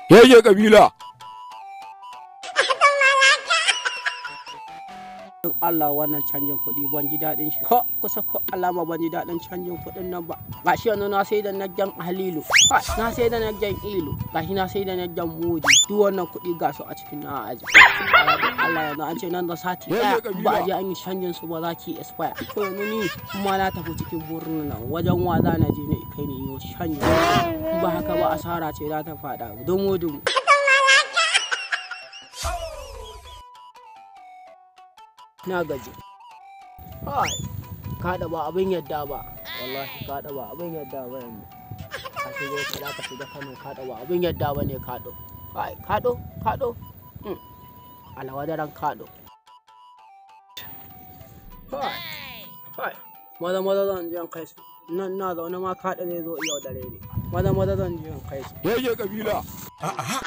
Yayye kabila. Don Allah wannan canjin kuɗi ban ji daɗin shi ko kusa ko alama ban ji daɗin canjin kuɗin nan ba. Gashi yanzu na sai da naggen Halilu, na sai da naggen Ilu, gashi na sai da naggen Mudi. Duk wannan kuɗi ga su a cikin na aji. Allah yanzu an ce nan da sati ɗaya ba a je an yi canjin su ba za ki expire. To yanzu ni kuma na tafi cikin birnin nan wajen wa za na je ne kai ne yau canjin. Ba haka ba asara ce za ta faɗa dumu dumu. Na gaji. Ai, kaɗa ba abin yadda ba. Wallahi kaɗa ba abin yadda ba yanzu. Ka shigo ka ka shiga Kano kaɗa ba abin yadda ba ne kaɗo. Ai, kaɗo, kaɗo. Alawadaran kaɗo. Ai, ai. Maza maza zan je in kai su. Nan na zaune ma kaɗa zai zo yau dare ne. Maza maza zan je in kai su. Yayye kabila. A'a.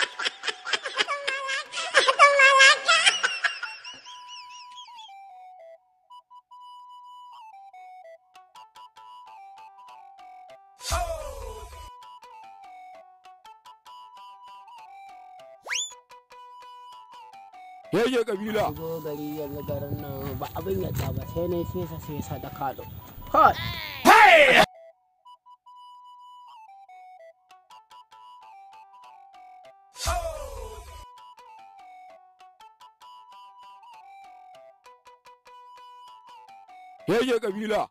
Yayye kabila. Zo gari yanzu garin nan ba abin yadda ba sai ne sesa sesa da kaɗo. Hai! Hey! Yayye kabila.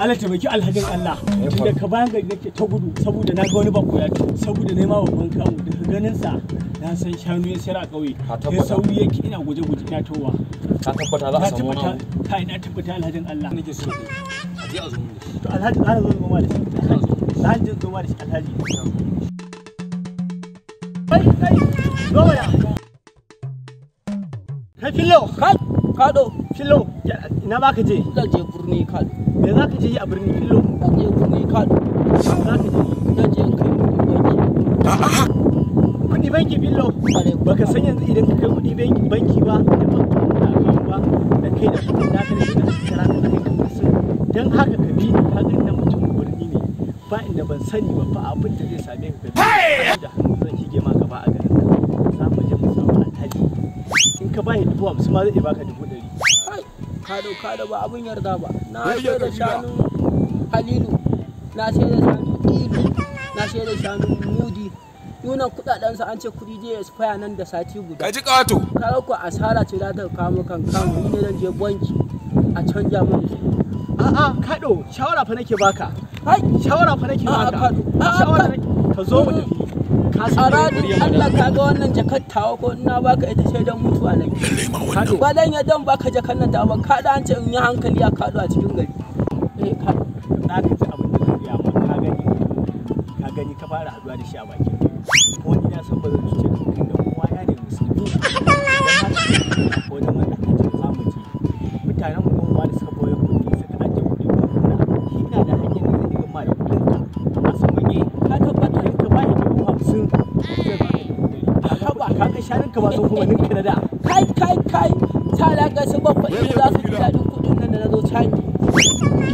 Allah taimaki alhajin Allah tunda ka bayan gari nake ta gudu saboda na ga wani bako ya ci saboda nema babban kamu daga ganin sa na san shanu ya sayar a kauye sai sauri yake ina guje guje ina towa. Ka tabbata za a samu wani abu? Kai na tabbata alhajin Allah nake so kai a je a zo mun da shi. To alhaji za zo ma da shi, alhaji zo ma da shi alhaji. Kai kai zo mana kai fillo kai kaɗo fillo ina ba ka je? Zan je birni kaɗo. Me za ka je yi a birni fillo? Zan je birni kaɗo. Za ka je? Zan je in kai kuɗi banki. Kuɗi banki fillo? Baka san yanzu idan ka kai kuɗi banki ba da ba ka account ba da kai da kuɗin naka da kai da su kira ka kai ka fasin. Don haka ka bi ni ka ga inda mutumin birni ne ba inda ban sani ba fa abin da zai same ka ka bi da hannu zan shige ma gaba a garin nan. Za mu je mu samu alhaji. In ka ba shi 50,000 ma zai iya baka 100,000. Kado kado ba abin yarda ba. Na sai da shanu Halilu, na sai da shanu Ilu, na sai da shanu Mudi. Yunan kudaden sa an ce kudi je expire nan da sati guda. Ka ji kato. Kaga ko asara ce za ta kawo kan kamu ni ne zan je banki a canja mun su. A'a kado shawara fa nake baka. Hai shawara fa nake baka. A'a kado. Shawara ka zo mu tafi. Aradin Allah ka ga wannan jakar tawa ko ina baka ita sai dan mutuwa nake. Ba dan ya dan baka jakar nan tawa ba ka da an ce in yi hankali a kado a cikin gari. Eh ka za ka ci abin da zan gaya ma ka gani ka gani ka fara haduwa da shi a bakin gari. Ko ni na san ba zan cuce ka kai dan uwa na ne musulmi. Ko dan wannan hajji za mu je. Mutanen mu kuma da suka boye kuɗi suka ajiye kuɗi buhuna. Shi ina da hanyar da zai iya ma da kuɗin ka. A sauƙaƙe ka tabbata in ka ba shi 50,000 zai baka 100,000. Ka ga shanun ka ba sun kuma ninka na da. Kai kai kai ta ga su babba in za su ji daɗin kuɗin nan da na zo canji.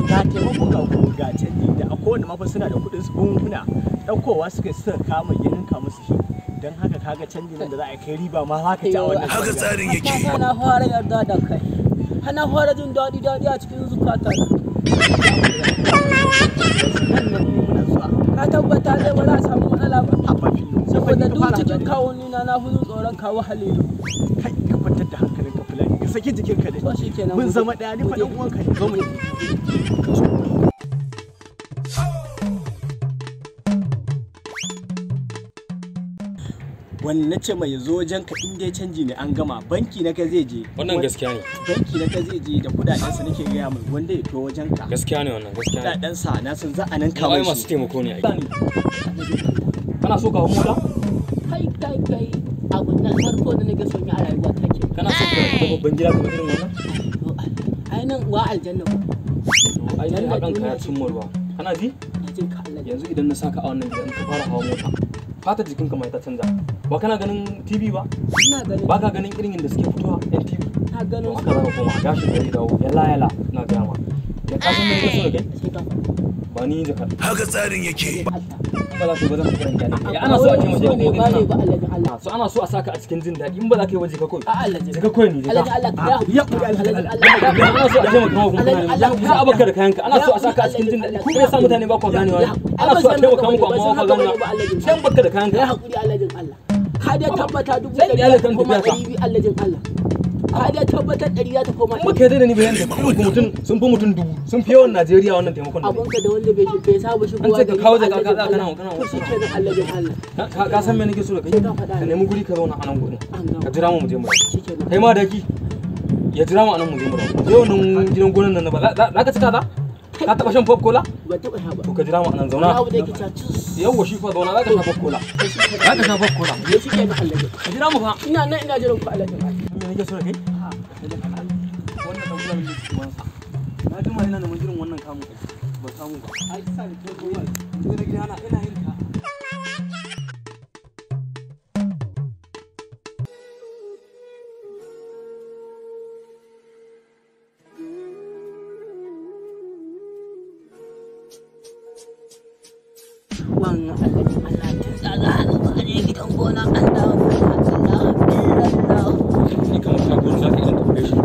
Ga taimako ga kuma ga canji da a kowane mafa suna da kuɗin su buhunhuna ɗaukowa suka suka kama ya ninka musu shi. Don haka kaga canji nan da za a kai riba ma za ka ci a wannan. Haka tsarin yake. Na fara yarda da kai. Hana fara jin daɗi daɗi a cikin zukata. Ka tabbata zai ba za a samu matsala ba. Saboda duk cikin kawuni na na fi tsoron kawo Halilu. Kai ka kwantar da hankalin ka fulani ka saki jikinka da To shikenan. mun zama ɗaya ni faɗin uwanka ne zo mu Wani na ce mai zo wajen ka in dai canji ne an gama banki na ka zai je. Wannan gaskiya ne. Banki na ka zai je da kudaden sa nake gaya mai wanda ya to wajen ka. Gaskiya ne wannan gaskiya ne. Kudaden sa na san za a nan Ai kawo masu shi. taimako ne ai. Kana so ka hau mota? Kai kai kai abu na farko da nake son yi a rayuwa ta ke. Kana so ka ga babban gida kamar irin wannan? Ai nan wa aljanna ko. Ai nan hakan ka ya cimma ruwa. Kana ji? Ina jin ka Allah. Yanzu idan na saka a wannan gidan ka fara hawa mota, fatar jikinka mai ta canza. Ba kana ganin TV ba? Ina ganin. Ba ka ganin irin yadda suke fitowa yan TV? Na ganin. To haka za ka koma gashin gari dawo yalla yalla na gaya ma. Ya ka san me kake so da kai? Sai ka faɗa. Ba ni jakar. Haka tsarin yake. Ba za ka yi ba zan fi kiran kyale. Ya ana so a taimake ka ne kuma ba ne kana. ba Alhaji Allah. So ana so a saka a cikin jin daɗi in ba za ka yi waje ka kawai. A Alhaji. Jaka kawai ni Alhaji jaka. Allah ka ya hakuri Alhaji Allah. Ana so a taimaka maka kuma kana Allah neman. Za a baka da kayanka ana so a saka a cikin jin daɗi. Ku me yasa mutane ba ku ganewa ne? Ana so a taimaka muku amma ba ku ganewa. Sai an baka da kayanka. Ya hakuri Alhajin Allah. Ka dai tabbata dubu Sai ɗari iyalin za ta kan koma tafiya ka. 200 Alhajin Allah. Ka dai tabbatar 100 za ta koma In baka yarda da ni ba yanda mutum sun fi mutum 1000 sun fi yawan Najeriya wannan taimakon da Abunka da wanda bai saba shigowa An ce ka gari kawo ba, jaka ka Alhajin tsaya kana Allah. kana To shi kenan Alhajin Allah. Ka san me nake so da kai? Sai ka faɗa Ka nemi guri ka zauna a nan gurin. An gama. Ka jira mu mu je mu dawo. Shi kenan. Kai ma daki ya jira mu a nan mu je mu dawo. Je wannan gidan gonan nan ba za ka ci kaza? Ka taɓa shan pop cola? Ban taɓa sha ba. To ka jira mu a nan Wani zauna. abu da yake cewa cus. Yawwa shi fa zauna za ka sha pop cola. Za ka sha pop cola. To shi kenan Alhajin. Ka jira mu fa. Ina nan ina jiran ku Alhajin Allah. Me nake so da kai? Wannan dan uwan ne uwansa. Na jima ina neman irin wannan kamun kai. Ban samu ba. Ai sa ni to goma. Ni na gida na ina yin ka. Wannan Alhajin Allah tun da za a zama a je gidan gona an dawo. Allah illallah. Ni kamar ta gona za ka iya tambaye shi.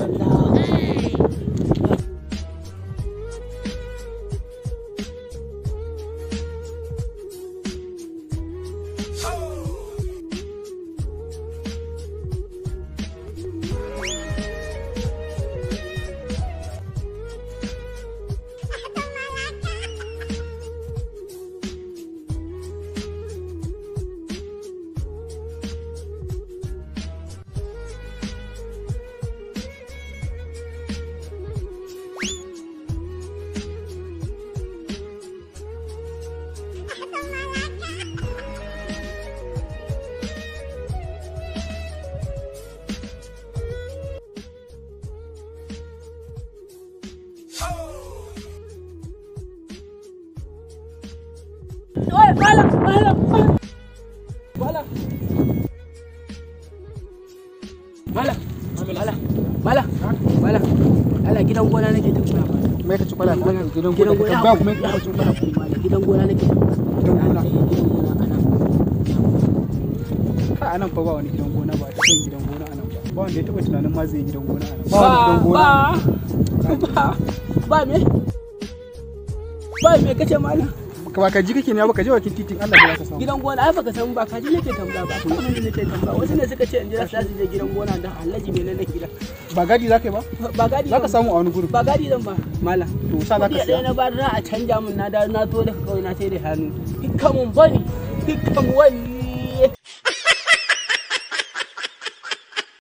Allah. Oi, malam, malam, malam. Malam. Malam, malam, malam, malam. Allah gidan gona nake tambaya malam. Me ka ci kwala gidan Gidan gona gona ka tambaya kuma ka ci kwala. Malam, gidan gona nake tambaya. Gidan gona. Gidan gona anan. Ka anan fa ba wani gidan gona ba ta gidan gona anan ba. Ba wanda ya taba tunanin ma zai yi gidan gona anan. Ba wani gidan gona. Ba, ba me? Ba me kace malam? Ba ka ji kake ne ba ka je bakin titin Allah ba za ka samu. Gidan gona ai baka san ba kaji nake tambaya ba. Kuma ne nake tambaya. Wasu ne suka ce in jira su je gidan gona da Alhaji me nan gidan. Ba gadi za ka yi ba? Ba gadi Za ka zan- samu a wani gurin. Ba gadi zan ba malam. To sa za ka Kuɗi ɗaya siya. na ba za a canja min na da na zo daga kauye na sai da hannu. Dukkan mun bani, dukkan wani.